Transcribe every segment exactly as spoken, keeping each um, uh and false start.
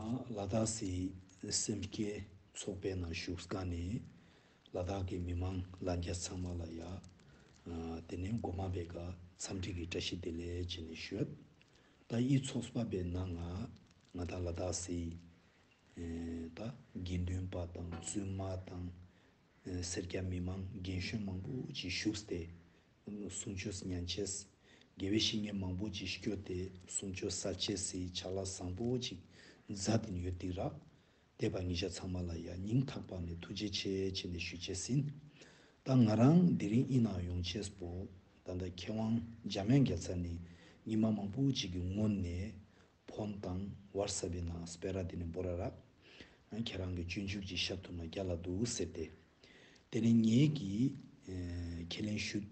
ལ་དྭགས་སི་སེམས་བསྐྱེད་ཚོགས་པའི་ནང་ཞུགས་མཁན་ནི་ལ་དྭགས་ཀྱི་མི་མང་ལྷན་རྒྱས་ཚང་མ་ལ་ཡ། ཨ། དེ་ནས་མགོ་མ་བེ་ག་འཚམས་འདྲི་གི་བཀྲ་ཤིས་བདེ་ལེགས་བྱས་ནས་ཞུ། ད་འི་ཚོགས་པ་བེ་ནང་ང་ང་དང་ལ་དྭགས་སི་ཨེ། ད་དགེ་འདུན་པ་དང་བཙུན་མ་དང་། ཨེ། སེར་སྐྱ་མི་མང་རྒན་གཞོན་མང་པོ་ཅིག་ཞུགས་ཏེ། གསུང་ཆོས་ཉན་ཅེས། དགེ་བའི་བཤེས་གཉེན་མང་པོ་ཅིག་སྐྱོད་དེ་གསུང་ཆོས་གསན་ཅེས་སི་ཕྱག་ལས་བཟང་པོ་ཅིག་མཛད་དེ་ཡོད་དེ་ར། དེ་བ་ཉེ་ཞ་ཚང་མ་ལ་ཡ་སྙིང་ཐག་པ་ནས་ཐུགས་རྗེ་ཆེ་བྱས་ནས་ཞུ་ཅེས་ཡིན། ད་ང་རང་དེ་རིང་འི་ནང་ཡོང་ཅེས་པོ། ད་ལྟ་མཁས་དབང་འཇམ་དབྱངས་རྒྱལ་མཚན་ནི་ཉི་མ་མང་པོ་ཅིག་གི་སྔོན་ནས་ཕོན་དང་ཝ་ཊི་སབ་ནང་སྤེ་ར་དེ་ནས་འབོ་ར་ར། ཁྱེད་རང་གི་སྤྱོད་འཇུག་ཅིག་བཤད་ཐུབ་ན་རྒྱལ་ལ་འདུག་ཟེར་ཏེ། དེ་ནས་ངེད་ཀྱིས་ཨེ། ཁས་ལེན་ཞུ།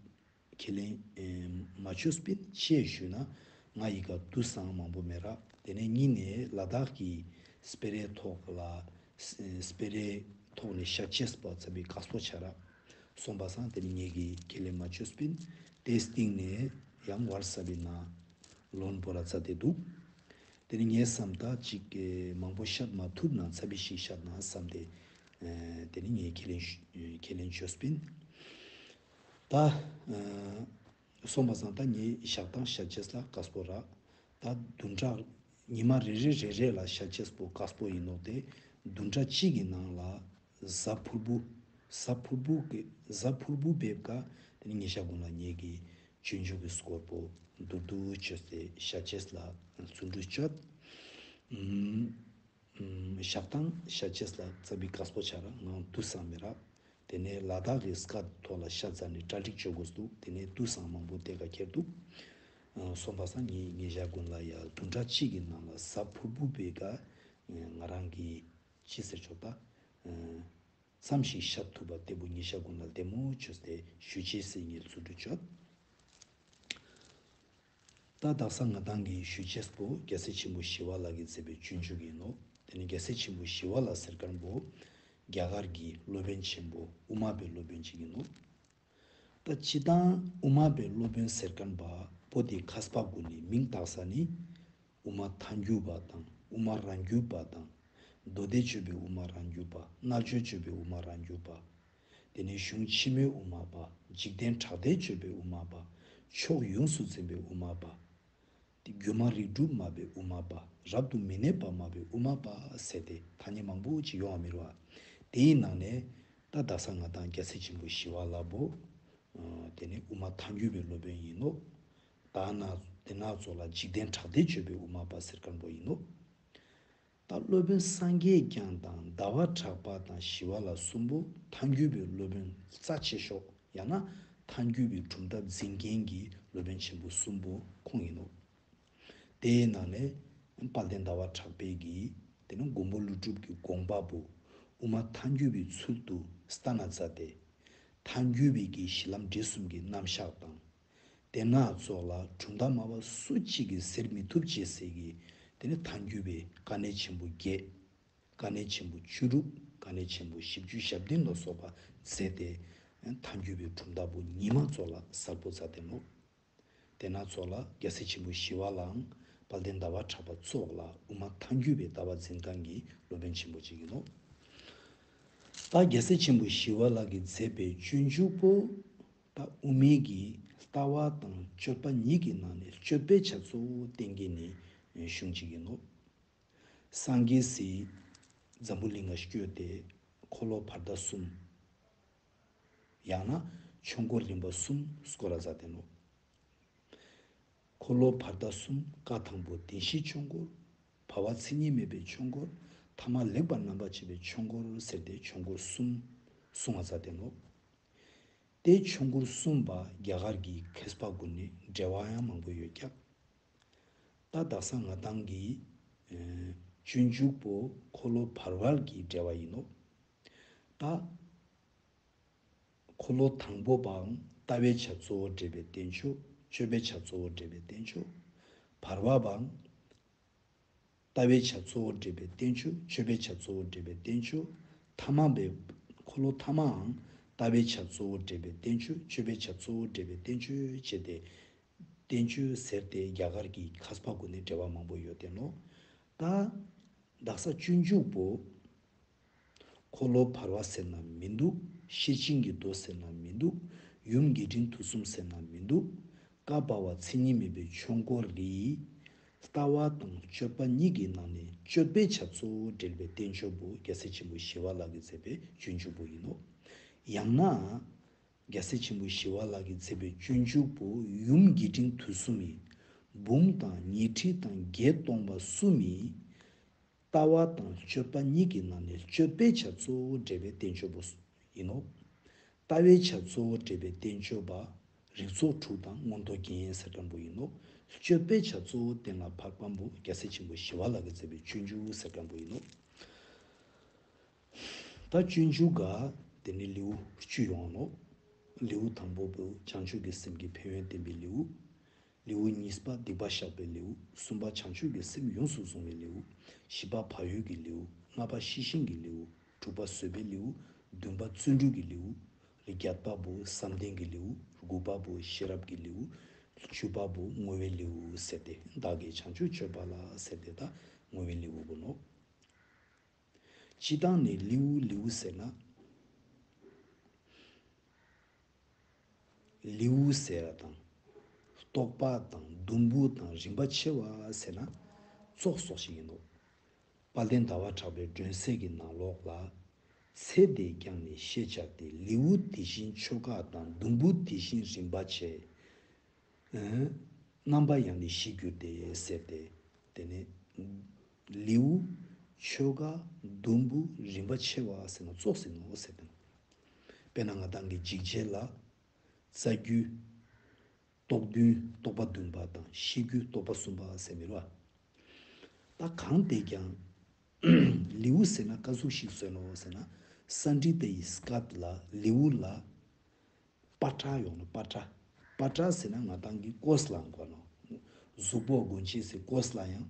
ཁས་ལེན་ཨེ། མ་བཅོས་པིན་ཤེས་ཞུ་ན། ང་ཡི་ག་དུས་སང་མང་པོ་མེད་ར། དེ་ནས་གཉིས་ནས་ལ་དྭགས་ཀྱི་སྤེ་རའི་ཐོག་ལ། སྤེ་རའི་ཐོག་ནས་བཤད་ཅེས་པ་ཚ་བི་དཀའ་སྤོ་ཆ་ར། སོང་པ་སང་དེ་ནས་ངེད་ཀྱིས་ཁས་ལེན་མ་བཅོས་པིན། དེ་སྟེང་ནས་ཡང་ཝ་ཊི་སབ་ནང་ལོན་པོ་ར་ཚ་དེ་འདུག་དེ་ནི་ངའི་བསམ་ད་ཅིག་གི་མང་པོ་བཤད་མ་ཐུབ་ན་ཚ་བི་ཞིག་བཤད་ན་བསམ་སྟེ། ཨེ། དེ་ནི་ངས་ཁས་ལེན་ཞུ་ཁས་ལེན་བཅོས་པིན། ད་ཨེ། སོང་པ་སང་ད་ངས་བཤད་སྟངས་བཤད་ཅེས་ལ་དཀའ་སྤོ་ར། ད་བདུན་ཕྲག་ཉི་མ་རེ་རེ་རེ་རེ་ལ་བཤད་ཅེས་པོ་དཀའ་སྤོ་ཡིན་ནོག་དེ་བདུན་ཕྲག་གཅིག་གི་ནང་ལ། གཟའ་ཕུར་བུ། གཟའ་ཕུར་བུ་གི་གཟའ་ཕུར་བུ་བེབ་ཀ་དེ་ནི་ཉེ་ཞ་ཀུན་ལ་ངེད་ཀྱི་སྤྱོད་འཇུག་གི་སྐོར་པོ་མདོར་བསྡུས་བཅོས་ཏེ་བཤད་ཅེས་ལ་རྩོན་འགྲུས་བཅོས། ཨུམ། ཨུམ། བཤད་སྟངས་བཤད་ཅེས་ལ་ཚ་བི་དཀའ་སྤོ་ཆ་ར་ངང་དུ་བསམ་མེད་ར། དེ་ནས་ལ་དྭགས་ཀྱི་སྐད་ཐོག་ལ་ཤ་ཚ་ནི་གྲ་སྒྲིག་བཅོ་དགོས་འདུག་དེ་ནས་དུས་སང་མང་པོ་དེ་ག་ཁྱེར་འདུག་སོང་པ་སང་ངེད་ཉེ་ཞ་ཀུན་ལ་ཡ་བདུན་ཕྲག་གཅིག་གི་ནང་ལ་གཟའ་ཕུར་བུ་བེ་ག་ང་རང་གི་ཅི་ཟེར་ཆོག་ད། མཚམས་ཤིག་བཤད་ཐུབ་པ་དེ་བོ་ཉེ་ཞ་ཀུན་ལ་བདེ་མོ་བཅོས་ཏེ་ཞུ་ཅེས་སི་ངས་ཚུལ་འགྲུས་བཅོས། ད་དག་ས་ང་དང་གི་ཞུ་ཅེས་པོ་རྒྱལ་སྲས་ཆེན་པོ་ཞི་བ་ལྷ་གིས་མཛད་པའི་སྤྱོད་འཇུག་ཡིན་ནོ། དེ་ནི་རྒྱལ་སྲས་ཆེན་པོ་ཞི་བ་ལྷ་ཟེར་མཁན་པོ་རྒྱ་གར་གྱི་སློབ་དཔོན་ཆེན་པོ་དབུ་མ་པའི་སློབ་དཔོན་ཅིག་ཡིན་ནོ། ད་སྤྱི་བཏང་དབུ་མ་པའི་སློབ་དཔོན་ཟེར་མཁན་པ་པོ་དེ་མཁས་པ་ཀུན་ནི་མིང་བཏགས་ས་ནི། དབུ་མ་ཐལ་འགྱུར་བ་དང་དབུ་མ་རང་རྒྱུད་པ་དང་། མདོ་སྡེ་སྤྱོད་པའི་དབུ་མ་རང་རྒྱུད་པ། རྣལ་འབྱོར་སྤྱོད་པའི་དབུ་མ་རང་རྒྱུད་པ། དེ་ནས་གཞུང་ཕྱི་མོའི་དབུ་མ་པ། འཇིག་རྟེན་གྲགས་བདེ་སྤྱོད་པའི་དབུ་མ་པ། ཕྱོགས་ཡོངས་སུ་འཛིན་པའི་དབུ་མ་པ། དེ་སྒྱུ་མ་རིགས་གྲུབ་མ་པའི་དབུ་མ་པ། རབ་ཏུ་མི་གནས་པ་མ་པའི་དབུ་མ་པ་ཟེར་ཏེ་ཐ་སྙད་མང་པོ་ཅིག་ཡོང་བ་མི་རུང་བ། དེའི་ནང་ནས་ད་དག་ས་ང་དང་རྒྱལ་སྲས་ཆེན་པོ་ཞི་བ་ལྷ་པོ། ཨ། དེ་ནི་དབུ་མ་ཐལ་འགྱུར་བའི་སློབ་དཔོན་ཡིན་ནོ། ད་ན་དེ་ན་ཚོ་ལ་འཇིག་རྟེན་གྲགས་བདེ་སྤྱོད་པའི་དབུ་མ་པ་ཟེར་མཁན་པོ་ཡིན་ནོ། ད་སློབ་དཔོན་སངས་རྒྱས་བསྐྱངས་དང་ཟླ་བ་གྲགས་པ་དང་ཞི་བ་ལྷ་གསུམ་པོ་ཐལ་འགྱུར་བའི་སློབ་དཔོན་རྩ་ཆེ་ཤོས་ཡང་ན་ཐལ་འགྱུར་བའི་གྲུབ་མཐའ་འཛིན་མཁན་གྱི་སློབ་དཔོན་ཆེན་པོ་གསུམ་པོ་ཁོང་ཡིན་ནོ། དེའི་ནང་ནས་དཔལ་ལྡན་ཟླ་བ་གྲགས་པས་ཀྱིས་དེ་ནི་མགོན་པོ་ཀླུ་སྒྲུབ་ཀྱི་དགོངས་པ་པོ་དབུ་མ་ཐལ་འགྱུར་བའི་ཚུལ་དུ་བསྟན་ན་མཛད་དེ། ཐལ་འགྱུར་བའི་གི་གཞི་ལམ་འབྲས་གསུམ་གྱི་རྣམ་གཞག་དང་། དེ་ན་ཚོགས་ལ་གྲུབ་མཐའ་སྨྲ་བ་སུ་གཅིག་གིས་ཟེར་མི་ཐུབ་ཅེས་ཟེར་གི་དེ་ནི་ཐལ་འགྱུར་བའི་དཀའ་གནད་ཆེན་པོ་བརྒྱད། དཀའ་གནད་ཆེན་པོ་བཅུ་དྲུག་དཀའ་གནད་ཆེན་པོ་བཞི་བཅུ་ཞེ་བདུན་ལ་སོགས་པ་མཛད་དེ། ཐལ་འགྱུར་བའི་གྲུབ་མཐའ་པོ་ཉི་མ་ཚོགས་ལ་གསལ་པོ་མཛད་དེ་ནོ། དེ་ན་ཚོགས་ལ་རྒྱལ་སྲས་ཆེན་པོ་ཞི་བ་ལྷའང་དཔལ་ལྡན་ཟླ་བ་གྲགས་པ་ཚོགས་ལ་དབུ་མ་ཐལ་འགྱུར་བའི་ལྟ་བ་འཛིན་མཁན་གྱི་སློབ་དཔོན་ཆེན་པོ་ཅིག་ཡིན་ནོ། ད་རྒྱལ་སྲས་ཆེན་པོ་ཞི་བ་ལྷ་གིས་མཛད་པའི་སྤྱོད་འཇུག་པོ། ད་དབུ་མའི་གི་ལྟ་བ་དང་སྤྱོད་པ་གཉིས་ཀྱི་ནང་ནས་སྤྱོད་པའི་ཆ་གཙོ་བོ་བསྟན་གྱི་ནི་གཞུང་ཅིག་ཡིན་ནོ། སངས་རྒྱས་སི་འཛམ་བུ་གླིང་ང་བསྐྱོད་དེ་འཁོར་ལོ་བར་ད་གསུམ། ཡང་ན་ཆོས་འཁོར་རིམ་པ་གསུམ་བསྐོར་ར་མཛད་དེ་ནོ། འཁོར་ལོ་བར་ད་གསུམ་བཀའ་དང་པོ་བདེན་བཞིའི་ཆོས་འཁོར། བར་པ་མཚན་ཉིད་མེད་པའི་ཆོས་འཁོར། ཐ་མ་ལེགས་པར་རྣམ་པར་ཕྱེ་བའི་ཆོས་འཁོར་ཟེར་ཏེ་ཆོས་འཁོར་གསུམ་གསུང་བ་མཛད་དེ་ནོ། དེ་ཆོས་འཁོར་གསུམ་པ་རྒྱ་གར་གྱི་མཁས་པ་ཀུན་ནས་འགྲེལ་བ་ཡང་མང་པོ་ཡོད་ཀྱང་། ད་དག་ས་ང་དང་གི་ཨེ་སྤྱོད་འཇུག་པོ་འཁོར་ལོ་བར་པ་གི་འགྲེལ་བ་ཡིན་ནོ། ད་འཁོར་ལོ་དང་པོ་པའང་ལྟ་བའི་ཆ་གཙོ་བོ་འགྲེལ་བའི་བསྟན་བཅོས། སྤྱོད་པའི་ཆ་གཙོ་བོ་འགྲེལ་བའི་བསྟན་བཅོས། བར་པ་པའང་ལྟ་བའི་ཆ་གཙོ་བོ་འགྲེལ་བའི་བསྟན་བཅོས། སྤྱོད་པའི་ཆ་གཙོ་བོ་འགྲེལ་བའི་བསྟན་བཅོས། ཐ་མ་པའི་འཁོར་ལོ་ཐ་མའང་ལྟ་བའི་ཆ་གཙོ་བོ་འགྲེལ་བའི་བསྟན་བཅོས། སྤྱོད་པའི་ཆ་གཙོ་བོ་འགྲེལ་བའི་བསྟན་བཅོས་བྱས་ཏེ། བསྟན་བཅོས་ཟེར་ཏེ་རྒྱ་གར་གྱི་མཁས་པ་ཀུན་ནས་འགྲེལ་བ་མང་པོ་ཡོད་དེ་ནོ། ད་ དག་ས་སྤྱོད་འཇུག་པོ། འཁོར་ལོ་བར་བ་ཟེར་ན་མི་འདུག་ཤེར་ཕྱིན་གྱི་མདོ་ཟེར་ན་མི་འདུག་ཡུམ་དགེ་འདུན་དུས་གསུམ་ཟེར་ན་མི་འདུག་བཀའ་བར་བ་མཚན་ཉིད་མེད་པའི་ཆོས་འཁོར་རིའི་ལྟ་བ་དང་སྤྱོད་པ་གཉིས་ཀྱི་ནང་ནས་སྤྱོད་པའི་ཆ་གཙོ་བོ་འགྲེལ་བའི་བསྟན་བཅོས་པོ་རྒྱལ་སྲས་ཆེན་པོ་ཞི་བ་ལྷ་གིས་མཛད་པའི་སྤྱོད་འཇུག་པོ་ཡིན་ནོ། ཡང་ན། རྒྱལ་སྲས་ཆེན་པོ་ཞི་བ་ལྷ་གིས་མཛད་པའི་སྤྱོད་འཇུག་པོ་ཡུམ་དགེ་འདུན་དུས་གསུམ་ཡིན། འབུམ་དང་ཉི་ཁྲི་དང་བརྒྱད་སྟོང་པ་གསུམ་ཡིན། ལྟ་བ་དང་སྤྱོད་པ་གཉིས་ཀྱི་ནང་ནས་སྤྱོད་པའི་ཆ་གཙོ་བོ་འགྲེལ་བའི་བསྟན་བཅོས་པོ་ཡིན་ནོ། ལྟ་བའི་ཆ་གཙོ་བོ་འགྲེལ་བའི་བསྟན་བཅོས་པ། རིགས་ཚོགས་དྲུག་དང་མངོན་རྟོགས་རྒྱན་ཟེར་སྐམ་པོ་ཡིན་ནོ། སྤྱོད་པའི་ཆ་གཙོ་བོ་གཏན་ལ་ཕབ་སྐམ་པོ་རྒྱལ་སྲས་ཆེན་པོ་ཞི་བ་ལྷ་གིས་མཛད་པའི་སྤྱོད་འཇུག་ཟེར་སྐམ་པོ་ཡིན་ནོ། ད་སྤྱོད་འཇུག་ག་དེ་ནི་ལེའུ་བཅུ་ཡོང་ནོ། ལེའུ་དང་པོ་བོ་བྱང་ཆུབ་ཀྱི་སེམས་ཀྱི་ཕན་ཡོན་བསྟན་པའི་ལེའུ། ལེའུ་གཉིས་པ་སྡིག་པ་བཤགས་པའི་ལེའུ། གསུམ་པ་བྱང་ཆུབ་ཀྱི་སེམས་ཡོངས་སུ་བཟུང་བའི་ལེའུ། བཞི་པ་བག་ཡོད་ཀྱི་ལེའུ། ལྔ་པ་ཤེས་བཞིན་གྱི་ལེའུ། དྲུག་པ་བཟོད་པའི་ལེའུ། བདུན་པ་བརྩོན་འགྲུས་ཀྱི་ལེའུ། བརྒྱད་པ་བོ་བསམ་གཏན་གྱི་ལེའུ། དགུ་པ་བོ་ཤེས་རབ་ཀྱི་ལེའུ། བཅུ་པ་བོ་བསྔོ་བའི་ལེའུ་ཟེར་ཏེ་བདག་གིས་བྱང་ཆུབ་སྤྱོད་པ་ལ་ཟེར་ཏེ་ད་བསྔོ་བའི་ལེའུ་བོ་ནོ། སྤྱི་བཏང་ནས་ལེའུ་ལེའུ་ཟེར་ན། ལེའུ་ཟེར་བ་དང་། རྟོག་པ་དང་དུམ་བུ་དང་རིམ་པ་ཕྱེ་བ་ཟེར་ན། ཙོགས་སོགས་ཤིག་ཡིན་ནོ། དཔལ་ལྡན་ཟླ་བ་གྲགས་པའི་སྒྲོན་གསལ་གྱི་ནང་ལོགས་ལ། ཚེ་འདས་ཀྱང་ནི་ཤེས་བྱ་སྟེ། ལེའུ་དེ་བཞིན་ཆོས་འགའ་དང་། དུམ་བུ་དེ་བཞིན་རིམ་པ་ཕྱེ། རྣམ་པ་ཡང་ནི་ཤེས་འགྱུར་ཏེ་ཟེར་ཏེ། དེ་ནས་ལེའུ་ཆོས་འགའ་དུམ་བུ་རིམ་པ་ཕྱེ་བ་ཟེར་ན་ཙོགས་ཟེར་ནོ་ཟེར་ཏེ། དཔེར་ན་ང་དང་གི་འཇིགས་བྱེད་ལ། རྩ་རྒྱུད། རྟོག་བདུན་རྟོག་པ་བདུན་པ་དང་ཤེས་རྒྱུད་རྟོག་པ་གསུམ་པ་ཟེར་མི་རོ། ད་གང་དེ་ཀྱང་། ལེའུ་ཟེར་ན་ཀ་ཟུག་ཤིག་ཟེར་ནོ་ཟེར་ན། སཾ་སྐྲྀ་ཏའི་སྐབས་ལ་ལེའུ་ལ། པ་ཏྲ་ཡོང་ནོ། པ་ཏྲ། པ་ཏྲ་ཟེར་ན་ང་དང་གི་གོས་ལ་གོ་ནོ། གཟུགས་པོ་གོན་ཅེས་སི་གོས་ལ་ཡང་།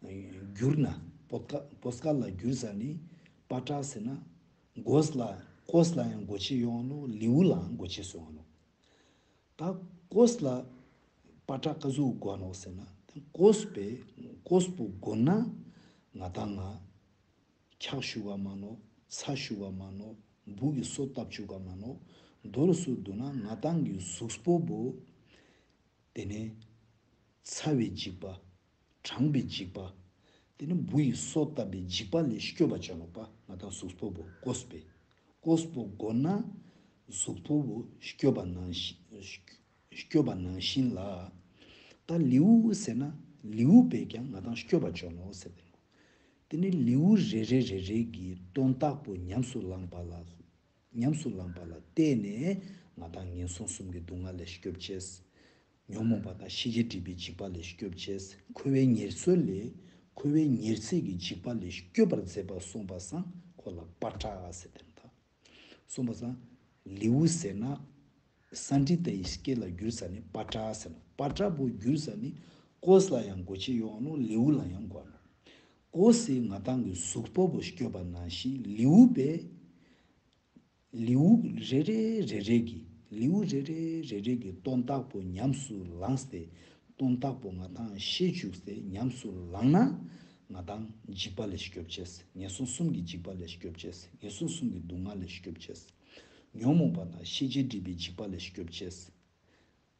བསྒྱུར་ན། བོད་སྐད་བོད་སྐད་ལ་བསྒྱུར་ཟ་ནི། པ་ཏྲ་ཟེར་ན། གོས་ལ་གོས་ལ་ཡང་གོ་ཅེས་ཡོང་ནོ། ལེའུ་ལའང་གོ་ཅེས་སུ་ཡོང་ནོ། ད་གོས་ལ་པ་ཏྲ་ཀ་ཟུག་གོ་ནོ་ཟེར་ན། ད་གོས་པའི་གོས་པོ་གོན་ན་ང་དང་ང་འཁྱག་ཞུ་བ་མ་ནོ། ཚ་ཞུ་བ་མ་ནོ། འབུ་གི་སོ་བཏབ་ཆུ་ག་མ་ནོ། མདོར་སུ་བསྡུ་ན་ང་དང་གི་གཟུགས་པོ་བོ། དེ་ནས་ཚ་བའི་འཇིགས་པ། གྲང་བའི་འཇིགས་པ། དེ་ནས་འབུ་ཡི་སོ་བཏབ་པའི་འཇིགས་པ་ལས་སྐྱོབ་པ་བྱ་ནོག་པ། ང་དང་གཟུགས་པོ་བོ་གོས་པས། གོས་པོ་གོན་ན་གཟུགས་པོ་བོ་སྐྱོབ་པ་ནང་བཞིན། སྐྱོབ་པ་ནང་བཞིན་ལ། ད་ལེའུ་ཟེར་ན་ལེའུ་པས་ཀྱང་ང་དང་སྐྱོབ་པ་བྱ་ནོག་ཟེར་ཏེ། དེ་ནས་ལེའུ་རེ་རེ་རེ་རེ་གི་དོན་དག་པོ་ཉམས་སུ་བླངས་པ་ལ། ཉམས་སུ་བླངས་པ་ལ་བརྟེན་ནས་ང་དང་ངན་སོང་གསུམ་གྱི་སྡུག་བསྔལ་ལས་སྐྱོབ་ཅེས། ཉོན་མོངས་པ་དང་ཤེས་བྱའི་སྒྲིབ་པའི་འཇིགས་པ་ལས་སྐྱོབ་ཅེས། འཁོར་བའི་ཉེར་འཚོའི་ལས། འཁོར་བའི་ཉེར་འཚོའི་གི་འཇིགས་པ་ལས་སྐྱོབ་པར་མཛད་པ་གསུངས་པ་སང་ཁོ་ལ་པ་ཏྲ་ཟེར་ཏེ་ད། གསུངས་པ་སང་། ལེའུ་ཟེར་ན། སཾ་སྐྲྀ་ཏའི་སྐད་ལ་བསྒྱུར་ཟ་ནི་པ་ཏྲ་ཟེར་ན། པ་ཏྲ་བོ་བསྒྱུར་ཟ་ནི། གོས་ལ་ཡང་གོ་ཅེས་ཡོང་ནོ། ལེའུ་ལ་ཡང་གོ་ནོ། གོས་སི་ང་དང་གི་གཟུགས་པོ་བོ་སྐྱོབ་པ་ནང་བཞིན་ལེའུ་པས། ལེའུ་རེ་རེ་རེ་རེ་གི་ལེའུ་རེ་རེ་རེ་རེ་གི་དོན་དག་པོ་ཉམས་སུ་བླངས་ཏེ། དོན་དག་པོ་ང་དང་ཤེས་བཅུག་སྟེ་ཉམས་སུ་བླངས་ན། ང་དང་འཇིགས་པ་ལས་སྐྱོབ་ཅེས། ངན་སོང་གསུམ་གྱི་འཇིགས་པ་ལས་སྐྱོབ་ཅེས། ངན་སོང་གསུམ་གྱི་སྡུག་བསྔལ་ལས་སྐྱོབ་ཅེས། ཉོན་མོངས་པ་དང་ཤེས་བྱའི་སྒྲིབ་པའི་འཇིགས་པ་ལས་སྐྱོབ་ཅེས།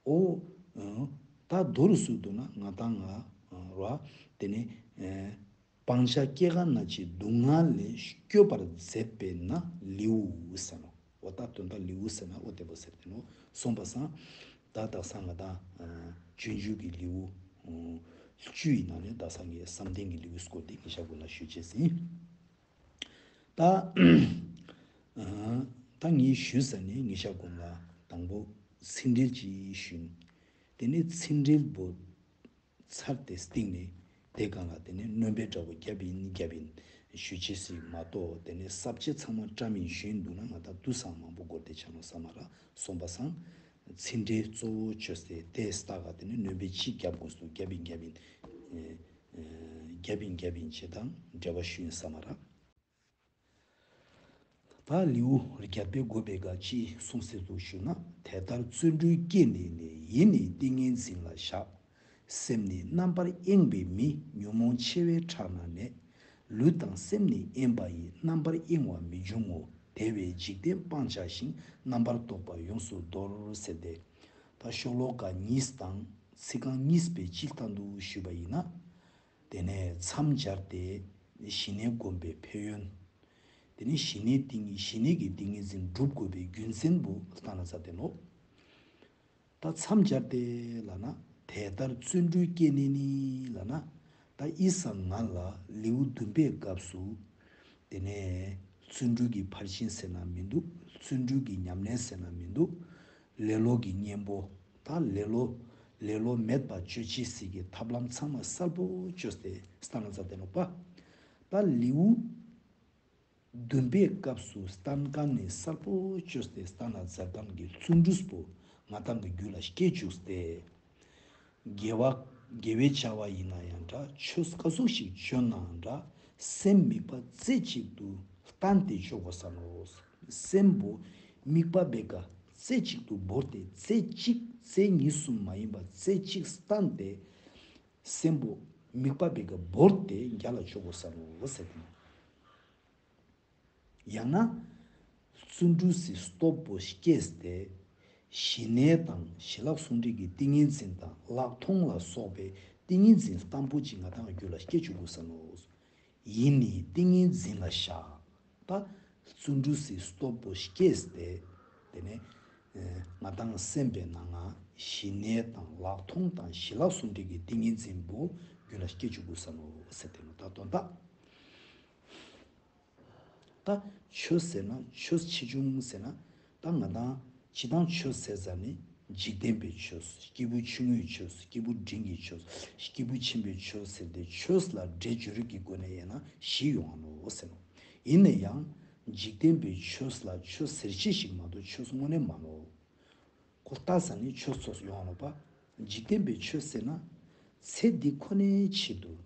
ཨོ། ཨ། ད་མདོར་བསྡུ་ན་ང་དང་ང་ར་དེ་ནི་ཨ། སྤང་བྱ་སྐྱེ་རྒ་ན་འཆིའི་སྡུག་བསྔལ་ལས་སྐྱོབ་པར་མཛད་པས་ན་ལེའུ་ཟེར་ནོ། འོ་ད་དོན་དག་ལེའུ་ཟེར་ན་འོ་དེ་བོ་ཟེར་ཏེ་ནོ། གསུངས་པ་སང་། ད་དག་ས་ང་དང་ཨ། སྤྱོད་འཇུག་གི་ལེའུ་ཨ། བཅུ་ཡི་ནང་ནས་དག་ས་ངས་བསམ་གཏན་གྱི་ལེའུའི་སྐོར་དེ་ཉིན་ཞག་དགུ་ལ་ཞུ་ཅེས་ཡིན། ད་ད་ངས་ཞུས་ཟ་ནས་ཉིན་ཞག་དགུ་ལ་དང་པོ་ཚིག་འགྲེལ་གྱིས་ཞུས། དེ་ནས་ཚིག་འགྲེལ་བོ་ཚར་ཏེ་སྟེང་ནས་དེ་གང་ལ་དེ་ནས་སྣོན་པའི་སྒྲ་བོ་རྒྱབ་ཡིན་རྒྱབ་ཡིན་ཞུ་ཅེས་ཟིག་མ་གཏོགས། དེ་ནས་ས་བཅད་ཚང་མ་བཀྲམ་ཡིན་ཞུས་འདུག་ན་ང་ད་དུས་སང་མང་པོ་འགོར་ཏེ་ཆ་ནོ་བསམ་མ་ར་གསུངས་པ་སང་། ཚིག་འགྲེལ་གཙོ་བོ་བཅོས་ཏེ་དེ་ལྟ་ག་དེ་ནས་སྣོན་པའི་ཕྱིས་རྒྱབ་དགོས་སུ་རྒྱབ་ཡིན་རྒྱབ་ཡིན། རྒྱབ་ཡིན་རྒྱབ་ཡིན་བྱེད་དང་འབྲེལ་བ་ཞུ་ཡིན་བསམ་མ་ར། ད་ལེའུ་བརྒྱད་པའི་དགོས་པའི་ག་ཅི་གསུངས་ཟེར་དུ་ཞུ་ན། དེ་ལྟར་བརྩོན་འགྲུས་བསྐྱེད་ནས་ནི། ཡིད་ནི་ཏིང་ངེ་འཛིན་ལ་བཞག། སེམས་ནི་རྣམ་པར་གཡེང་བའི་མི། ཉོན་མོངས་ཆེ་བའི་ཕྲག་ན་གནས། ལུས་དང་སེམས་ནི་དབེན་པ་ཡི། རྣམ་པར་གཡེང་བ་མི་འབྱུང་ངོ་། དེ་བས་འཇིག་རྟེན་སྤང་བྱ་ཞིང་། རྣམ་པར་རྟོག་པ་ཡོངས་སུ་དོར་ཟེར་ཏེ། ད་ཤོ་ལོ་ཀ་གཉིས་དང་ཚིག་རྐང་གཉིས་པའི་སྤྱི་ལྟར་དུ་ཞུས་པ་ཡིན་ན། དེ་ནས་མཚམས་སྦྱར་ཏེ་ཞི་གནས་སྒོམ་པའི་ཕན་ཡོན། དེ་ནས་ཞི་གནས་ཏིང་ཞི་གནས་ཀྱི་ཏིང་ངེ་འཛིན་སྒྲུབ་དགོས་པའི་རྒྱུ་མཚན་པོ་བསྟན་ན་ཟེར་ཏེ་ནོ། ད་མཚམས་སྦྱར་ཏེ་ལབ་ན། དེ་ལྟར་བརྩོན་འགྲུས་སྐྱེས་ནས་ནི་ལབ་ན། ད་ཡིད་བསམ་ངང་ལ་ལེའུ་བདུན་པའི་སྐབས་སུ། དེ་ནས་བརྩོན་འགྲུས་ཀྱི་ཕར་ཕྱིན་ཟེར་ན་མི་འདུག་བརྩོན་འགྲུས་ཀྱི་ཉམས་ལེན་ཟེར་ན་མི་འདུག་ལེ་ལོ་གི་གཉེན་པོ། ད་ལེ་ལོ། ལེ་ལོ་མེད་པ་གཅོད་བྱེད་ཟེར་གྱི་ཐབས་ལམ་ཚང་མ་གསལ་པོ་བཅོས་ཏེ་བསྟན་ན་ཟེར་ཏེ་ནོ་པ། ད་ལེའུ་བདུན་པའི་སྐབས་སུ་བསྟན་ག་ནས་གསལ་པོ་བཅོས་ཏེ་བསྟན་ན་ཟེར་གམ་གྱི་བརྩོན་འགྲུས་པོ་ང་དང་གི་རྒྱུད་ལ་སྐྱེ་བཅུག་སྟེ། དགེ་བ་དགེ་བའི་བྱ་བ་ཡིན་ན་ཡང་འདྲ། ཆོས་ག་ཟུག་ཞིག་བཅོ་ནའང་འདྲ། སེམས་དམིགས་པ་རྩེ་གཅིག་ཏུ་བསྟན་ཏེ་བཅོ་དགོས་ས་ནོ། སེམས་པོ་དམིགས་པ་བེ་ག་རྩེ་གཅིག་ཏུ་བོར་ཏེ་རྩེ་གཅིག་རྩེ་གཉིས་གསུམ་མ་ཡིན་པ་རྩེ་གཅིག་བསྟན་ཏེ། སེམས་པོ་དམིགས་པ་བེ་ག་བོར་ཏེ་རྒྱ་ལ་བཅོ་དགོས་ས་ནོ་ཟེར་ཏེ། ཡང་ན། བརྩོན་འགྲུས་སི་སྟོབས་པོ་སྐྱེས་ཏེ། ཞི་གནས་དང་ཞི་ལྷག་ཟུང་འབྲེལ་གྱི་ཏིང་ངེ་འཛིན་དང་ལྷག་མཐོང་ལ་སོགས་པའི་ཏིང་ངེ་འཛིན་བརྟན་པོ་ཅིག་ང་དང་རྒྱུད་ལ་སྐྱེ་བཅུག་དགོས་ས་ནོ། ཡིད་ནི་ཏིང་ངེ་འཛིན་ལ་བཞག་ད་བརྩོན་འགྲུས་སི་སྟོབས་པོ་སྐྱེས་ཏེ། དེ་ནས་ང་དང་སེམས་པའི་ནང་ང་ཞི་གནས་དང་ལྷག་མཐོང་དང་ཞི་ལྷག་ཟུང་འབྲེལ་གྱི་ཏིང་ངེ་འཛིན་པོ་རྒྱུད་ལ་སྐྱེ་བཅུག་དགོས་ས་ནོ་ཟེར་ཏེ་ནོ། ད་དོན་དག་ད་ཆོས་ཟེར་ན་ཆོས་ཆེ་ཆུང་ཟེར་ན། ད་ང་དང་སྤྱི་བཏང་ཆོས་ཟེར་ཙ་ནི་འཇིག་རྟེན་པའི་ཆོས། སྐྱེས་བུ་ཆུང་ངུའི་ཆོས། སྐྱེས་བུ་འབྲིང་གི་ཆོས། སྐྱེས་བུ་ཆེན་པོའི་ཆོས་ཟེར་ཏེ་ཆོས་ལ་སྒྲ་སྦྱོར་གྱི་སྒོ་ནས་ཡིན་ན་བཞི་ཡོང་བ་ནོ་ཟེར་ནོ། ཡིན་ན་ཡང་འཇིག་རྟེན་པའི་ཆོས་ལ་ཆོས་ཟེར་ཅི་ཞིག་མ་གཏོགས་ཆོས་དངོས་གནས་མ་ནོ། ཁོ་ལྟ་ས་ནི་ཆོས་ཚོགས་ཡོང་བ་ནོ་པ། འཇིག་རྟེན་པའི་ཆོས་ཟེར་ན་ཚེ་འདི་ཁོ་ནའི་ཆེད་དུ།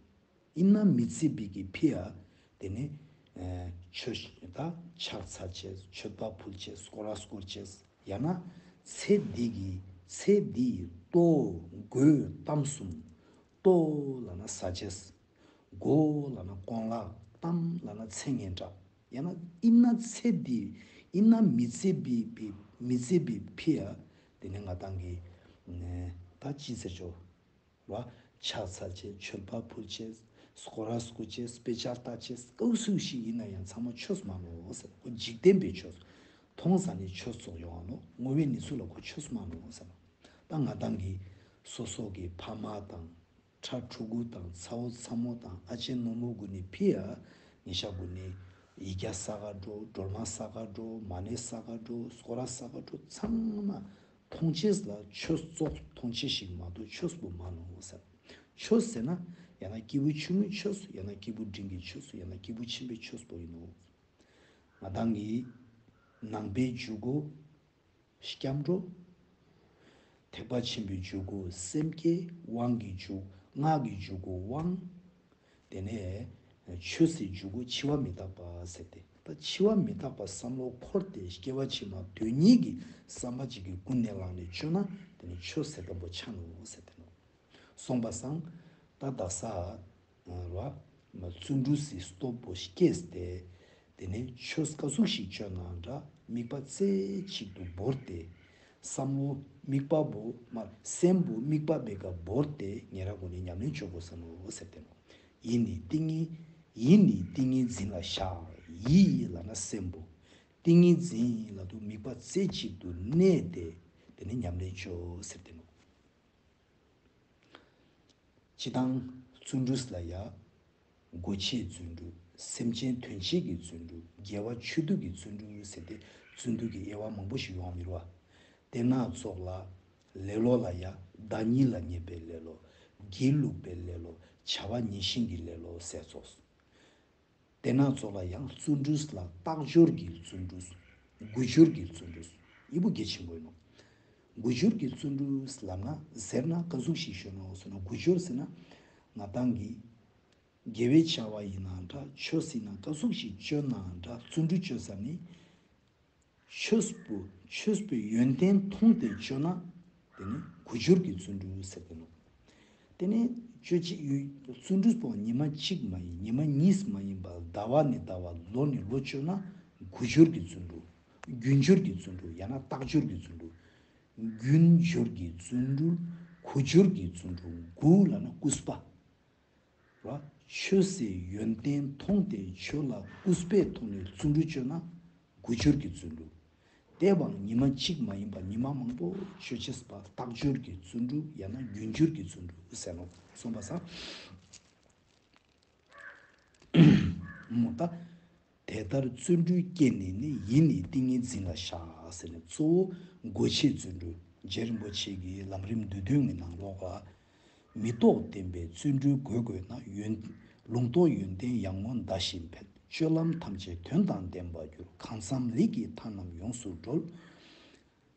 ཡིན་ན་མི་ཚེ་འདི་གི་ཕི་ཡ། དེ་ནི་ཆོས་ད་ཕྱག་འཚལ་བྱས། མཆོད་པ་ཕུལ་བྱས། སྐོར་ར་སྐོར་བྱས། ཡང་ན་ཚེ་འདི་གི་ཚེ་འདི་ལྟོ་གོས་གཏམ་གསུམ། ལྟོ་ལབ་ན་ཟ་བྱས། གོས་ལབ་ན་གོན་ལག་གཏམ་ལབ་ན་མཚན་སྙན་གྲགས། ཡང་ན་ཡིན་ན་ཚེ་འདི་ཡིན་ན་མི་ཚེ་འདི་གི་མི་ཚེ་འདི་གི་ཕི་ཡ། དེ་ནི་ང་དང་གི་ད་ཅི་ཟེར་ཆོག་བ། ཕྱག་འཚལ་བྱས། མཆོད་པ་ཕུལ་བྱས། སྐོར་ར་སྐོར་བྱས། དཔེ་ཆ་ལྟ་བྱས། སྐབས་སུ་ཞིག་ཡིན་ན་ཡང་ཚང་མ་ཆོས་མ་ནོ་ཟེར། ཁོ་འཇིག་རྟེན་པའི་ཆོས། མཐོང་ས་ནི་ཆོས་ཚོགས་ཡོང་བ་ནོ། བསྔོ་བའི་ནུས་ཚུལ་ལ་ཁོ་ཆོས་མ་ནོ་ཟེར། ད་ང་དང་གི་སོ་སོ་གི་ཕ་མ་དང་། ཕྲུ་གུ་དང་ཚ་བོ་ཚ་མོ་དང་ཨ་ཅེ་ནུ་མོ་གུན་ནི་ཕི་ཡ། ཉེ་ཤ་གུན་ནི་ཡི་གེ་ས་ག་འགྲོ། སྒྲོལ་མ་ས་ག་འགྲོ། མ་ཎི་ས་ག་འགྲོ། སྐོར་ར་ས་ག་འགྲོ། ཚང་མ། མཐོང་ཆེས་ལ་ཆོས་ཚོགས་མཐོང་ཆེས་ཤིག་མ་གཏོགས་ཆོས་པོ་མ་ནོ་ཟེར། ཆོས་ཟེར་ན་ཡང་ན་སྐྱེས་བུ་ཆུང་ངུའི་ཆོས། ཡང་ན་སྐྱེས་བུ་འབྲིང་གི་ཆོས། ཡང་ན་སྐྱེས་བུ་ཆེན་པོའི་ཆོས་པོ་ཡིན་ནོ། ང་དང་གི་ནང་པའི་འཇུག་སྒོ་སྐྱབས་འགྲོ། ཐེག་པ་ཆེན་པོའི་འཇུག་སྒོ་སེམས་བསྐྱེད། དབང་གི་འཇུག་སྔགས་ཀྱི་འཇུག་སྒོ་དབང་། དེ་ནས་ཆོས་སི་འཇུག་སྒོ་འཆི་བ་མི་རྟག་པ་ཟེར་ཏེ། ད་འཆི་བ་མི་རྟག་པ་བསམ་བློ་འཁོར་ཏེ་སྐྱེ་བ་ཕྱི་མ་དོན་གཉིས་ཀྱི་བསམ་པ་གཅིག་གི་ཀུན་ནས་བསླངས་ནས་བཅོས་ན་དེ་ནི་ཆོས་ཟེར་དང་པོ་ཆ་ནོ་ཟེར་ཏེ་ནོ། སོང་པ་སང་ད་དག་ས་བ་བརྩོན་འགྲུས་སི་སྟོབས་པོ་སྐྱེས་ཏེ། དེ་ནས་ཆོས་ག་ཟུག་ཞིག་བཅོས་ནའང་འདྲ། དམིགས་པ་རྩེ་གཅིག་ཏུ་བོར་ཏེ། བསམ་བློ་དམིགས་པ་བོ་མ་སེམས་པོ་དམིགས་པ་བེ་ག་བོར་ཏེ་ཉེ་རང་གུན་ནི་ཉམས་ལེན་བཅོ་དགོས་ས་ནོ་ཟེར་ཏེ་ནོ། ཡིད་ནི་ཏིང་ངེ་ཡིད་ནི་ཏིང་ངེ་འཛིན་ལ་བཞག་ཡིད་ལབ་ན་སེམས་པོ། ཏིང་ངེ་འཛིན་ལབ་དུས་དམིགས་པ་རྩེ་གཅིག་ཏུ་གནས་ཏེ་དེ་ནས་ཉམས་ལེན་བཅོ་ཟེར་ཏེ་ནོ། སྤྱི་བཏང་བརྩོན་འགྲུས་ལ་ཡ། སྒོ་ཕྱེའི་བརྩོན་འགྲུས། སེམས་ཅན་དོན་བྱེད་ཀྱི་བརྩོན་འགྲུས། དགེ་བ་ཆོས་སྡུད་ཀྱི་བརྩོན་འགྲུས་ཟེར་ཏེ་བརྩོན་འགྲུས་ཀྱི་དབྱེ་བ་མང་པོ་ཞིག་ཡོང་བ་མི་རུ་བ། དེ་ན་ཚོགས་ལ་ལེ་ལོ་ལ་ཡ། བདག་ཉིད་ལ་ངེས་པའི་ལེ་ལོ། སྒྱིད་ལུག་པའི་ལེ་ལོ། བྱ་བ་ཉེས་ཤིང་གི་ལེ་ལོ་ཟེར་ཚོགས། དེ་ན་ཚོགས་ལ་ཡང་བརྩོན་འགྲུས་ལ་རྟག་སྦྱོར་གྱི་བརྩོན་འགྲུས། དགུ་སྦྱོར་གྱི་བརྩོན་འགྲུས། འི་བོ་གལ་ཆེན་པོ་ཡིན་ནོ། དགུ་སྦྱོར་གྱི་བརྩོན་འགྲུས་ལབ་ན་ཟེར་ན་ག་ཟུག་ཞིག་ཤོད་ནོ་ཟེར་ན། དགུ་སྦྱོར་ཟེར་ན་ང་དང་གི་དགེ་བའི་བྱ་བ་ཡིན་ནའང་འདྲ། ཆོས་ཡིན་ན་ག་ཟུག་ཞིག་བཅོ་ནའང་འདྲ། བརྩོན་འགྲུས་བཅོ་ས་ནི། ཆོས་པོ་ཆོས་པོའི་ཡོན་ཏན་མཐོང་སྟེ་བཅོ་ན། དེ་ནི་དགུ་སྦྱོར་གྱི་བརྩོན་འགྲུས་ཟེར་ཏེ་ནོ། དེ་ནི་ སྤྱོད་ཅི་ཡོད། བརྩོན་འགྲུས་པོ་ཉི་མ་གཅིག་མ་ཡིན། ཉི་མ་གཉིས་མ་ཡིན་པར་ཟླ་བ་ནས་ཟླ་བ། ལོ་ནས་ལོ་སྤྱོད་ན་དགུ་འབྱོར་གྱི་བརྩོན་འགྲུས། རྒྱུ་འབྱོར་གྱི་བརྩོན་འགྲུས། ཡང་ན་རྟག་འབྱོར་གྱི་བརྩོན་འགྲུས། རྒྱུ་འབྱོར་གྱི་བརྩོན་འགྲུས། དགུ་འབྱོར་གྱི་བརྩོན་འགྲུས། དགུ་ལབ་ན་གུས་པ། ར། ཆོས་སའི་ཡོན་ཏན་མཐོང་སྟེ་ཆོས་ལ་གུས་པའི་ཐོག་ནས་བརྩོན་འགྲུས་བསྐྱོད་ན་དགུ་འབྱོར་གྱི་བརྩོན་འགྲུས། དེ་བའང་ཉི་མ་གཅིག་མ་ཡིན་པར་ཉི་མ་མང་པོ་སྤྱོད་ཅེས་པ་རྟག་འབྱོར་གྱི་བརྩོན་འགྲུས། ཡང་ན་རྒྱུ་འབྱོར་གྱི་བརྩོན་འགྲུས་ཟེར་ནོ། གསུངས་པ་སང་། མོ་ད། དེ་ལྟར་བརྩོན་འགྲུས་བསྐྱེད་ནས་ནི། ཡིད་ནི་ཏིང་ངེ་འཛིན་ལ་བཞག་ཟེར་ནས། གཙོ་བོ་སྒོ་ཕྱེ་བརྩོན་འགྲུས། རྗེ་རིན་པོ་ཆེ་གི་ལམ་རིམ་བསྡུས་དོན་གྱི་ནང་ལོགས་ལ། མི་རྟོག་བརྟན་པའི་བརྩོན་འགྲུས་དགོས་དགོས་ན། ཡོན། ལུང་རྟོགས་ཡོན་ཏན་ཡར་ངོ་ཟླ་བཞིན་འཕེལ། སྤྱོད་ལམ་ཐམས་ཅད་དོན་དང་ལྡན་པར་འགྱུར། གང་བསམ་ལས་ཀྱི་མཐའ་རྣམས་ཡོངས་སུ་གྲོལ།